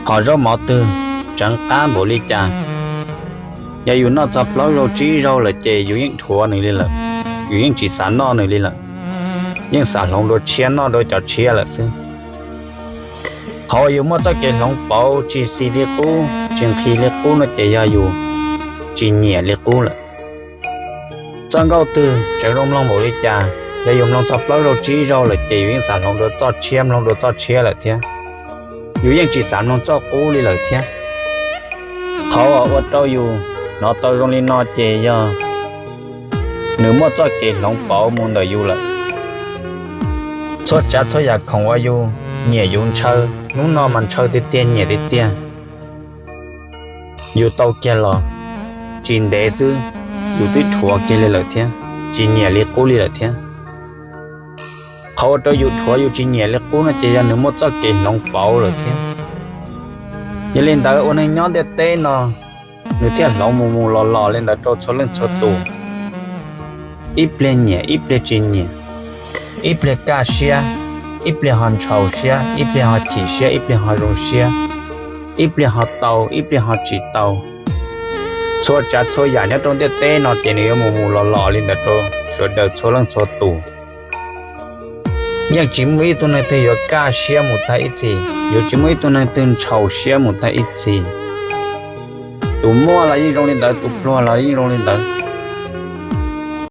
Ho zaub mov twg tseev qab npaum li cas, yog yus noj txog plaub zaug tsib zaug lawm ces yus yeej dhuav nws li lawm, yus yeej tsis xav noj nws li lawm, yeej xav hloov dua tshiab noj dua cov tshiab lawm xwb. Qhov uas yus muaj txoj kev hloov pauv tsis xis li qub, tsis nqhis li qub no ces yog yus tsis nyiam li qub lawm. Txoj nkauj twg tseev zoo mloog npaum li cas, yog yus mloog txog plaub zaug tsib zaug lawm ces yus yeej xav hloov dua txoj tshiab, mloog dua txoj tshiab lawm thiab. Yus yeej tsis xav mloog txoj qub li lawm thiab. Qhov uas ua rau yus hnov tau zoo li no ces yog nws muaj txoj kev hloov pauv mus ntawm yus lawm. Txhua tsav txhua yam khoom uas yus nyiam yus ntshaw, hnub no mas ntshaw tiag tiag, nyiam tiag tiag, yus tau kiag los tsis ntev xwb, yus twb dhuav kiag li lawm thiab, tsis nyiam li qub li lawm thiab. Qhov ua rau yus dhuav yus tsis nyiam li qub no ces yog nws muaj txoj kev hloov pauv lawm thiab. Yog li ntawd ua neeg nyob ntiaj teb no, nws thiaj hloov mus mus los los li ntawd rau txhua leej txhua tus. Ib pliag nyiam ib pliag tsis nyiam, ib pliag kaj siab, ib pliag ho ntshaus siab, ib pliag ho chim siab, ib pliag ho zoo siab, ib pliag ho tau ib pliag ho tsis tau. Txhua tsav txhua yam nyob rau ntiaj teb no ces nws yuav mus mus los los li ntawd rau sawv daws txhua leej txhua tus. Yeej tsis muaj ib tug neeg twg yuav kaj siab mus tag ib txhis, yuav tsis muaj ib tug neeg twg ntshaus siab mus tag ib txhis. Tus muaj los yeej zoo li ntawd, tus pluag los yeej zoo li ntawd,